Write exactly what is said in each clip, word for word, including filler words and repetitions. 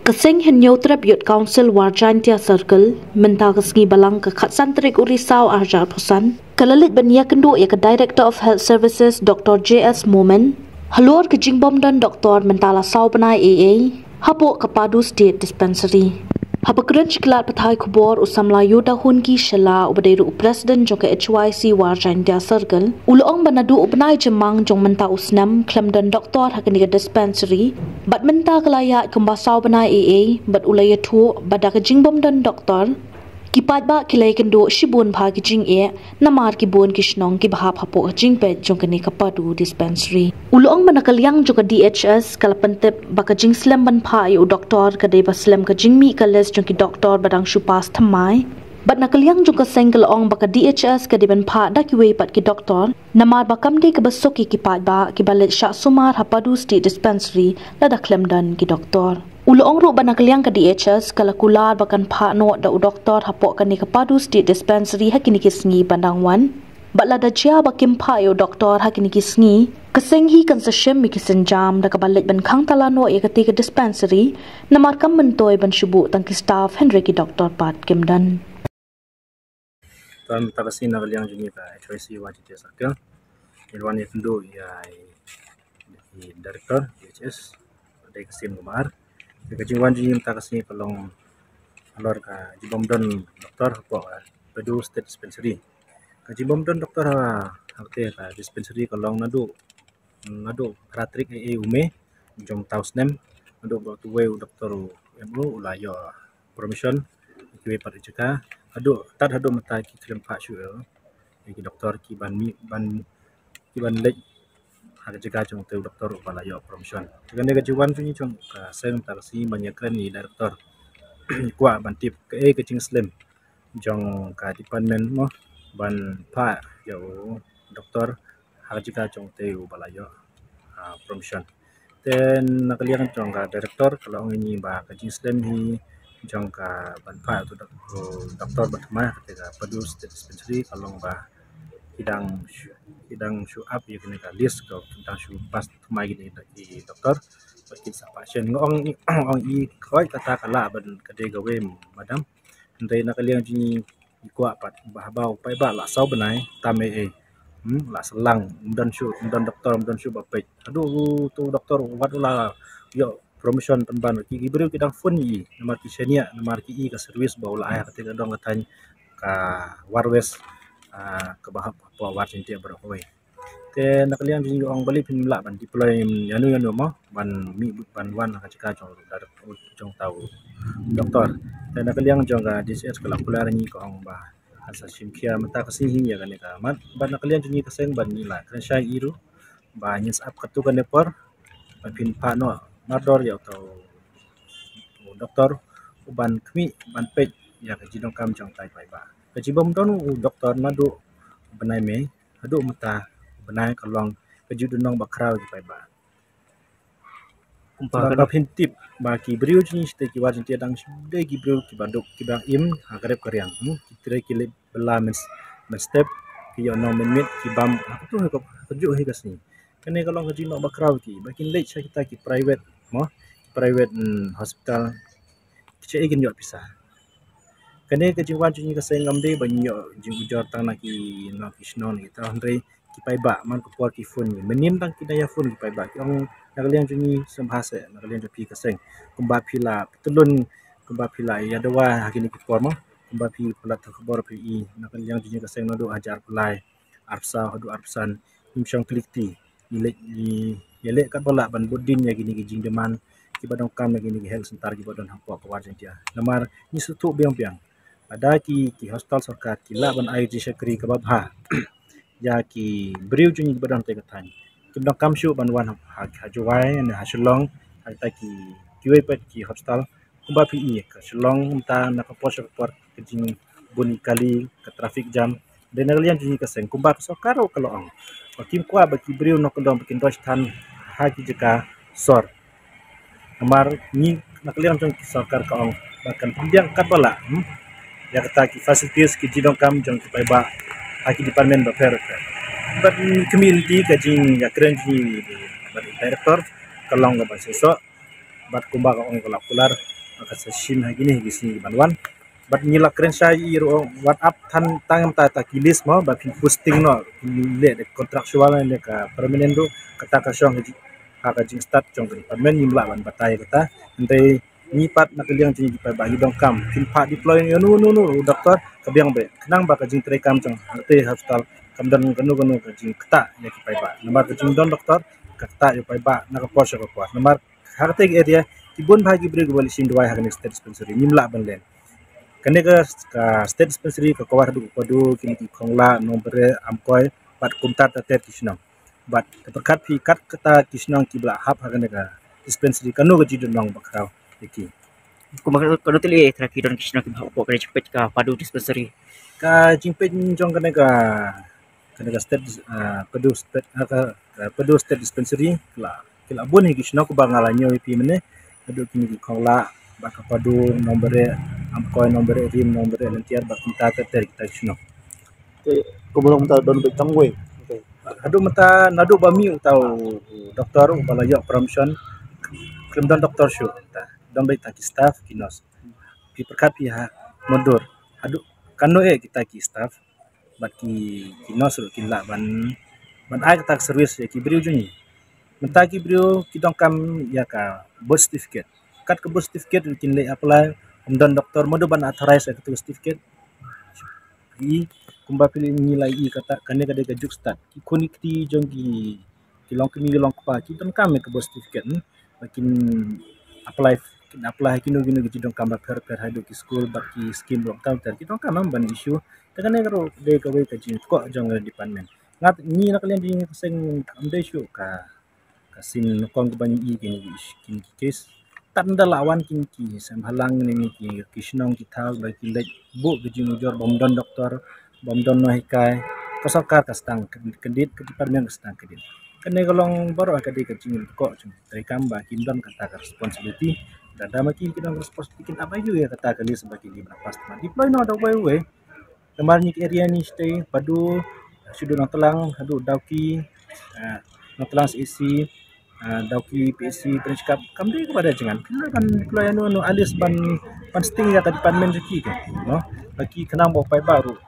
Ka seng Hynñiewtrep Youth Council War Jaintia Circle, mynta ka sngi Balang ka khatsan tarik u Risaw arhajar phew san, ka la leit ban ïakynduh ïa ka Director of Health Services Doctor J S Momin halor ka jingbym don doktor mynta la saw bnai ei ei hapoh ka Padu State Dispensary. Haba kren sha ki lad pathai khubor u samla ïew dahun ki shala uba dei ruh u president jong ka H Y C War Jaintia Circle, u la ong ba naduh u bnai Jymmang jong mynta u snem khlem don doktor ha kane ka dispensary. Bad mynta ka la ïaid kumba saw bnai ei ei, bad u la ïathuh ba da ka jingbym don doktor, ki paidbah ki la ïakynduh shibun bha ki jingeh, namar ki bun ki shnong kiba hap hapoh ka jingpeit jong kane ka Padu Dispensary. U la ong ba na ka liang jong ka D H S ka la pyntip ba ka jingslem ban phah ïa u doktor ka dei ba slem ka jingmih ka list jong ki doktor ba dang shu pass thymmai. Bad na ka liang jong ka seng ka la ong ba ka D H S ka dei ban phah da kiwei pat ki doktor, namar ba kam dei kaba suk ïa ki paidbah kiba leit shah sumar ha Padu State Dispensary lada khlem don ki doktor. U la ong ruh ba na ka liang ka D H S ka la kular ba kan phah noh da u doktor hapoh kane ka Padu State Dispensary ha kine ki sngi ban dang wan. Bad lada jia ba kim phah ïa u doktor ha kine ki sngi, ka seng hi kan sa shim ïa ki sienjam da kaba leit ban khang tala noh ïa kata ka dispensary, namar kam myntoi ban shu buh tang ki staff hynrei ki doktor pat kim don. Tang mynta ka sngi na ka liang jong ngi ka H Y C War Jaintia Circle, ngi wan ïakynduh ïa i director D H S, dei ka Sim Kumar. Ka jingwan jong ngi mynta ka sngi ka long halor ka jingbym don doktor hapoh ka Padu State Dispensary. Ka jingbym don doktor ha, ha kata ka dispensary ka long naduh, naduh phra tarik ei ei u May jong mynta u snem, naduh ba uwei u doktor u M O u la ïoh promotion, kiwei pat ki jaka, haduh, tad haduh mynta ki khlem phah shuh ïa ki doktor kiban mih, ban, kiban leit ha ka jaka jong uta u doktor uba la ïoh promotion. Te kane ka jingwan jong ngi jong ka seng mynta ka sngi ban ïakren ïa i director, kwah ban tip kaei ka jingslem jong ka department mo, ban phah ïa u doktor ha ka jaka jong uta uba la ïoh, ah, promotion. Te na ka liang jong ka director ka la ong ïa ngi ba ka jingslem hi jong ka ban phah uta u dok-, u doktor ba thymmai ha kata ka Padu State Dispensary ka long ba ki dang shu, ki dang shu ap ïa kane ka list, ka dang shu pass thymmai kine ki doktor. Bad kin sa phah shen, nga ong, ong i khoi kata ka lah ban ka dei kawei, madam. Hynrei na ka liang jong ngi, ngi kwah pat ba haba u paidbah la saw bnai tam ei ei, hmm, la sah lang, ym don shuh, ym don doktor, ym don shuh ba peit. Haduh uta u doktor wat u la ïoh promotion pynban, ki, ki briew ki dang phone ïa i namar ki shaniah, namar ki i ka service ba u la ai ha kata ka dong ka thaiñ, ka War West, ah, kaba hap hapoh War Jaintia baroh kawei. Te na ka liang jong ngi ong balei phim lah ban deploy ïano ïano mo ban mih, ban wan ha ka jaka jong, jong uta u doktor. Te na ka liang jong ka D H S ka la kular ïa ngi, ka ong ba kan sa shim khia mynta ka sngi hi ïa kane ka mat. Bad na ka liang jong ngi ka seng bad ngi la kren shai ïa i ruh ba ngin sa ap katto katne por ba phin phah noh mardor ïa uta u doktor uban khmih ban peit ïa ka jingdonkam jong utai u paidbah. Ka jingbym don u doktor naduh u bnai May haduh mynta u bnai ka long ka jingdonnong bakhraw ïa ki paidbah. Kumba, kumba phin tip ba ki briew jong ngi shatei ki War Jaintia dang shu dei ki briew kiba duk, kiba im ha ka rep ka riang, hmm? Ki trei ki leit bylla myn, mynstep, ki ïoh nong mynmiet, ki bam ha kajuh hi ka, ha kajuh hi ka sngi. Kane ka long ka jingdonnong bakhraw ïa ki ba kin leit sha kita ki private mo, private, hmm, hospital. Ki sha ei kin ïoh pisa. Kane ka jingwan jong ngi ka seng ngam dei ba ngi ïoh jingujor tang na ki, na ki shnong na ki thaw, hynrei ki paidbah man ka por ki phone ngi, mynnin tang ki da ïa phone ki paidbah, ki ong na ka liang jong ngi sngewbha seh, na ka liang jong phi ka seng, kumba phi la pyntylun, kumba phi la ïa dawa ha kine ki por mo, kumba phi palat ha khubor phi i na ka liang jong ngi ka seng naduh hajar arphew lai, arphew saw haduh arphew san, ngim shong kli kti. Ngi leh, ngi ïaleh katba lah ban bud dien ïa kine ki jingdemand kiba donkam na kine ki health center kiba don hapoh ka War Jaintia. Namar ngi sngewthuh biang biang, lada ki, ki hospital sorkar ki lah ban ai jingshakri kaba bha ïa ki briew jong ngi kiba don ha katei ka thaiñ, kim donkam shuh ban wan ha, ha Jowai ne ha Shillong, ha kita ki, kiwei pat ki hospital. Kumba phi i ka Shillong mynta na ka por sha ka por ka jingbun kali, ka traffic jam. Dei na ka liang jong ngi ka seng, kumba ka sorkar ruh ka la ong ba kim kwah ba ki briew nongkyndong ba kin roi than ha ki jaka sor. Namar ngi na ka liang jong ki sorkar ka ong ba kan pynbiang katba lah, hmm, ïa kata ki facilities, ki jingdonkam jong ki paidbah ha ki department bapher bapher. Bad ngi khmih lynti ka jingïakren jong ngi bad i director ka long kaba shisha. Bad kumba ka ong ka la kular, Ka sa shim ha kine ki sngi ban wan. Bad ngi la kren shai ïa ruh wat ap than tang mynta ta ki list mo ba phin posting noh, phin leh de contractual ne ka permanent ruh, kata ka shong ha ka jingstad jong ka department, ngim lah ban batai kata. Hynrei ngi pat na ka liang jong ngi ki paidbah ngi donkam phin phah deploy ïa no no no doctor ka biang beit, khnang ba ka jingtrei kam jong ha katei hospital kam don kano kano ka jingktah ïa ki paidbah. Namar ka jingdon doctor ka ktah ïa u paidbah na ka por sha ka por. Namar ha katei ka area ki bun bha ki briew kiba leit shim dawai ha kane ka state dispensary, ngim lah ban len. Kane ka, ka state dispensary ka cover haduh Padu, kine ki Khongla, Nongbreh, Amkoi bad kumta ter ter ki shnong. Bad ka pyrkhat phi kat kata ki shnong kiba la hap ha kane ka dispensary, kano ka jingdon ba khraw ïa ki? Kumba kano, kano tylli trai ki don ki shnong kiba hap hapoh kane jingpeit ka Padu dispensary? Ka jingpeit jong kane ka, kane ka state, ah, Padu state, ah, ka, ka Padu state dispensary ki la, ki la bun hi ki shnong, kumba nga la ñiew ïa phi mynne, haduh kine ki Khongla bad ka Padu, Nongbreh, Amkoi, Nongbreh Rim, Nongbreh Lyntiar bad kumta ter ter kita ki shnong. Te kumba long mynta don beit tang wei. Haduh mynta naduh ba mih uta u doctor uba la ïoh promotion, khlem don doctor shuh mynta. Don beit tang ki staff, ki nurse. Phi pyrkhat phi ha, mutdur. Haduh kano eh kita ki staff bad ki, ki nurse ruh kin lah ban, ban ai kata ka service ïa ki briew jong ngi. Mynta ki briew ki donkam ïa ka birth certificate. Kat ka birth certificate ruh kin leit apply, ym don doctor, mutdur ban authorize ïa kata ka certificate. I kumba phi la ïohi, ngi la ïohi kata, kane ka dei ka juk stad. Ki khun ki kti jong ki, ki longkmie ki longkpa ki donkam ïa ka birth certificate, hmm. Ba kin apply, kin apply ha kino kino ki jingdonkam bapher bapher, haduh ki skul bad ki skim ruh tam ter ki donkam, hmm, ban issue. Te kane ka ruh dei kawei ka jingkyrkhu jong ka department. Ngat ngi na ka liang jong ngi ka seng kam dei shuh ka, ka sien nyngkong kaba ngi ïohi kine ki, kine ki case. Tad ynda la wan kine ki seng bhalang ne kine ki, ki shnong ki thaw ba ki leit buh ka jingujor, bym don doctor, bym don nonghikai, ka sorkar ka sdang kyndit, ka department ka sdang kyndit. Kane ka long baroh ka dei ka jingkyrkhu jong ka treikam ba kin don kata ka responsibility. Lada ma ki ki don responsibility kin ap aïu ïa kata ka list ba ki dei ban pass, ban deploy noh da uwei uwei. Namar ngi ka area ngi shatei, Padu, shu dei Nongtlang haduh Dawki, ah, Nongtlang C H C, ah, Dawki P H C, Pynshkap, kam dei kaba da jingngeit. Phi lah ban deploy ïa no no, at least ban, ban sting ïa ka department jong ki, no. Ba ki khnang ba u paidbah ruh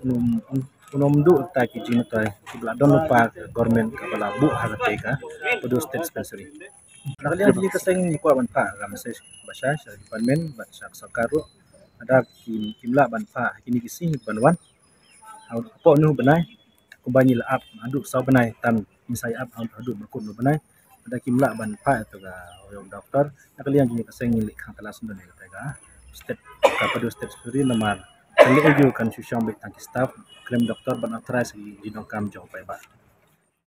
un ym, un ym duh ta ki jingmyntoi kiba la don lypa ka government kaba la buh ha katei ka Padu State Dispensary. Na ka liang jong ngi ka seng ngi kwah ban phah ka message ba shai sha department bad sha ka sorkar ruh. Lada kim, kim lah ban phah ha kine ki sngi ban wan, hapoh no bnai, kumba ngi la ap haduh saw bnai, tam ngin sa ïa ap haduh ba kut no bnai. Lada kim lah ban phah ïa ka, ïa u doctor, na ka liang jong ngi ka seng ngi leit khang tala sngewdon ïa kata ka state, ka Padu State Dispensary, namar ka leh aïu kan shu shong beit tang ki staff, khlem doctor ban authorize ïa ki jingdonkam jong u paidbah.